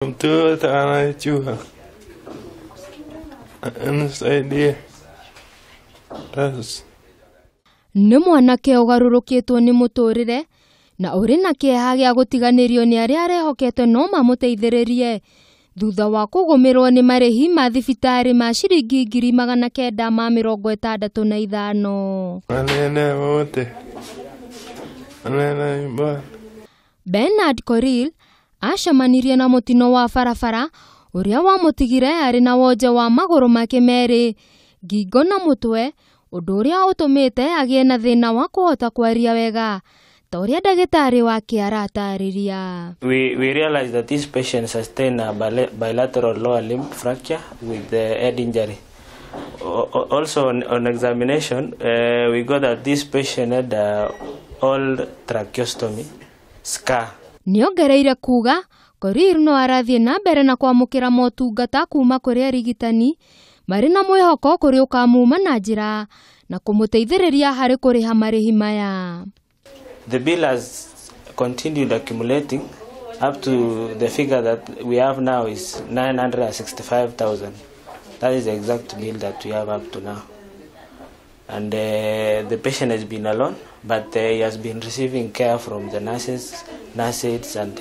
Mtu anisaidie basi. Nĩ mwanake ũgarũrũkĩtwo nĩ mũtũrĩre na ũrĩ na kĩeha gĩa gũtiganĩrio nĩ arĩa arehokete no mamũteithĩrĩrie thutha wa kũgũmĩrwo nĩ marĩhi ma thibitarĩ ma ciringi 965,000. Manene wote manene nyumbani. Bernard Korir acemanirie na mũtino wa barabara ũrĩa wamũtigire arĩ na wonje wa magũrũ make merĩ, ngingo na mũtwe, ũndũ ũrĩa ũtũmĩte agĩe na thĩna wa kũhota kwaria wega ta ũrĩa ndagĩtarĩ wake aratarĩria. We realized that this patient sustained a bilateral lower limb fracture with the head injury. Also on examination, we got that this patient had a old tracheostomy scar. Nĩongereire kuga Korir no arathiĩ na mbere na kwamũkĩra motungata kuma kũrĩ arigitani marĩ na mwĩhoko kũrĩ ũkamuma na njĩra na kũmũteithĩrĩria harĩ kũrĩha marĩhi maya. The bill has continued accumulating up to the figure that we have now is 965,000. That is the exact bill that we have up to now. And the patient has been alone, but he has been receiving care from the nurses, nurses and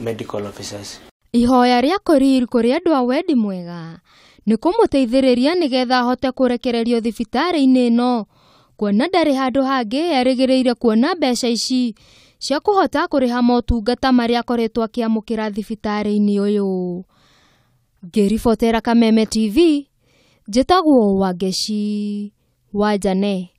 medical officers. Ihoya rĩa Korir kũrĩ andũ a wendi mwega nĩ kũmũteithĩrĩria nĩgetha ahote kũrekererio thibitarĩ-inĩ ĩno kuona ndarĩ handũ hangĩ erĩgĩrĩire kuona mbeca ici cia kũhota kũrĩha motungata marĩa akoretwo akĩamũkĩra thibitarĩ-inĩ ũyũ. Ngĩribotera Kameme TV, njĩtagwo Wangeci wa Njane.